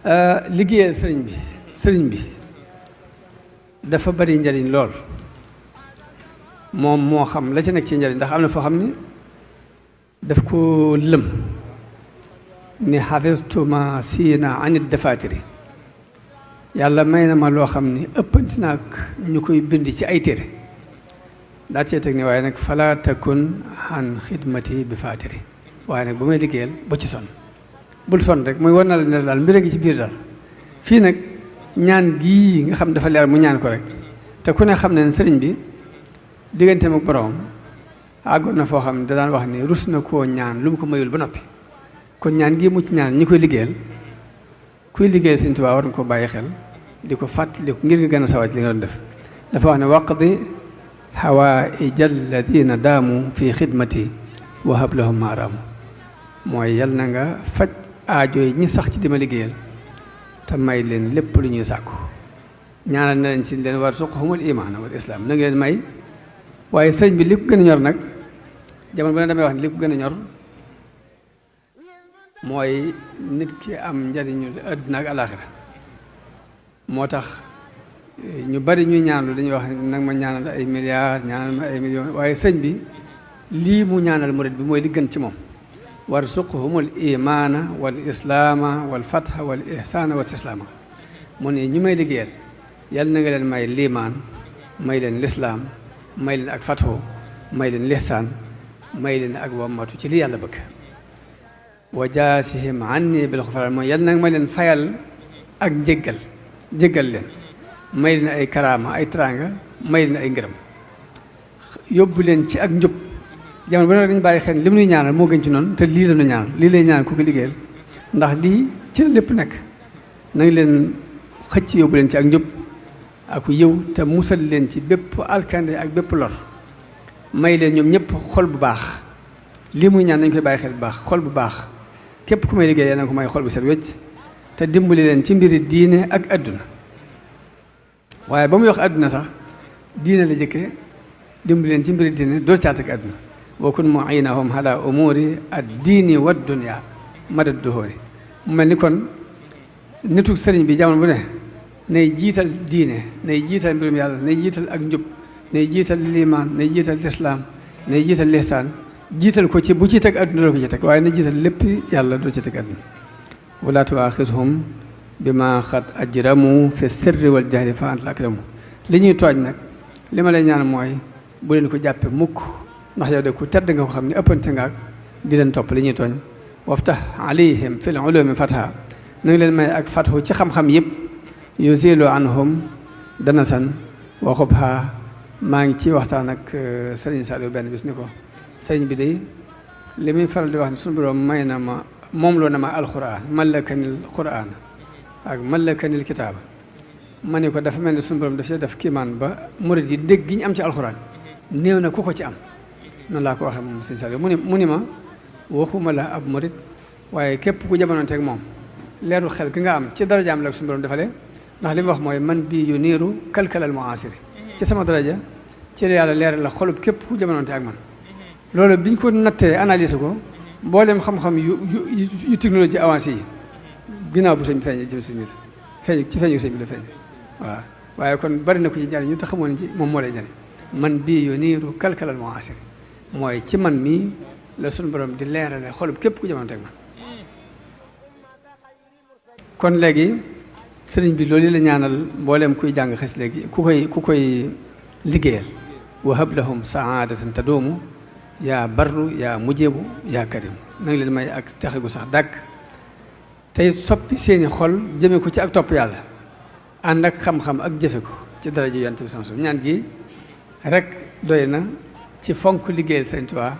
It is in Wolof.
liggéeyal sëriñ bi dafa bari njariñ lool moom moo xam la ci nekk ci njariñ ndax am na foo xam ni daf ko lëm ni xafistu ma siina anit dafatiri yàlla may na ma loo xam ni ëppanti naag ñu koy bind ci ay téere daa cee teg ni waaye nag fala takun xan xidmati bi fatiri waaye nag bu may liggéeyal bu ci sonn bul sonn rek mooy war na la ne daal mbir a ngi ci biir daal fii nag ñaan gii nga xam dafa leer mu ñaan ko rek te ku ne xam ne sëriñ bi digganteem ak boroom àggoon na foo xam ne da daan wax ni rus na koo ñaan lu mu ko mayul ba noppi kon ñaan gii mu ci ñaan ñi koy liggéeyal kuy liggéeyal Sëriñ Tuubaa war nga ko bàyyi xel di ko fàttaliku ngir nga gën a sawat li nga doon def dafa wax ne waqdi hawaaija alladina daamu fi xidmati wa hab lahum maaraamu mooy yal na nga faj aajo yi ñi sax ci dima liggéeyal te may leen lépp lu ñuy sàkku ñaanal na leen ci leen war suqhumul imaana wal islaam na nga leen may waaye sëriñ bi li ko gën a ñor nag jamono bu ne damay wax ne li ko gën a ñor mooy nit ki am njariñu àdduna ak alaaxira moo tax ñu bari ñuy ñaanlu dañuy wax nag ma ñaanal ay milliards ñaanal ma ay millions waaye sëñ bi lii mu ñaanal murid bi mooy li gën ci moom warzuqhumul imaana wal islaama wal fatha wal ihsaana wal istislaama mu ne ñu may liggéeyal yàlla na nga leen may liimaan may leen lislaam may leen ak fatho may leen lihsaan may leen ak wammatu ci li yàlla bëgg wa jaasihim anni bil xufraan mooy yàlla nag may leen fayal ak jéggal leen may leen ay karaama ay teraanga may leen ay ngërëm yóbbu leen ci ak njub jamono bu ne dañu bàyyi xel li mu nuy ñaanal moo gën ci noonu te lii la ñu ñaanal lii lay ñaan ku ko liggéeyal ndax lii ci la lépp nekk na ngi leen xëcc yóbbu leen ci ak njub ak yiw te musal leen ci bépp alkande ak bépp lor may leen ñoom ñëpp xol bu baax lii muy ñaan nañu koy bàyyi xel bu baax xol bu baax képp ku may liggéey yal na ko may xol bu set wecc te dimbali leen ci mbiri diine ak adduna waaye ba muy wax adduna sax diine la jëkke dimbali leen ci mbiri diine doo caat ak adduna wa kun mu'inahum ala umuri ad-diini wa dunya madad duhuri mu mel ni kon nitu sëriñ bi jamono bu ne nay jiital diine nay jiital mbirum yàlla nay jiital ak njub nay jiital liimaan nay jiital lislaam nay jiital lihsaan jiital ko ci bu ci teg adduna doo ko ci teg waaye na jiital lépp yàlla doo ci teg adduna wala tuaxishum bi ma xat ajramu fi sirri wal jahri fa anta akramu li ñuy tooñ nag li ma lay ñaan mooy bu leen ko jàppe mukk ndax yow de ku tedd nga ko xam ne ëppante nga ak di leen topp li ñuy tooñ waftah alayhim fil ulumi fatha na nga leen may ak fathu ci xam-xam yëpp yuzilu anhum danasan wa xubha maa ngi ci waxtaan ak Sëriñ Saliou benn bis ni ko sëriñ bi de li muy faral di wax ne suñu borom may na ma moom loo na ma alquran malakanil quran ak malakanil kitaaba ma ne ko dafa mel ne suñu borom dafay def kiimaan ba murid yi dégg gi ñu am ci alquran néew na ku ko ci am noonu laa ko waxee moom sëñ Saliou mu ni ma waxuma la ab murid waaye képp ku jamonoonteeg moom leeru xel ki nga am ci darajaam la suñu borom defalee ndax li mu wax mooy man bii yu niiru kalkalal muasiri ci sama daraja ci la yàlla leeral la xolub képp ku jamonoonte ak man loolu biñ ko nattee analyser ko mboolem xam-xam yu technologie avancée yi ginnaaw bu sëñ bi feeñee jëm si biir ci feeñu sëñ bi la feeñ waaw waaye kon bari na ko ci jariñ ñu te xamoon ci moom moo lay jariñ man bii yu niiru kalkalal muasiri mooy ci man mii la suñu borom di leerale xolub képp ku jamonoonte ak man kon léegi sëriñ bi loolu la ñaanal mbooleem kuy jàng xes léegi ku koy liggéeyal wa hab lahum saadatan taduumu yaa barru yaa mujeebu yaa karim na nga leen may ak texe gu sax dàkk tey soppi seeni xol jëme ko ci ak topp yàlla ànd ak xam-xam ak jëfe ko ci daraja yonent bi sama ñaan gi rek doy na ci fonk liggéeyal Sëriñ Tuubaa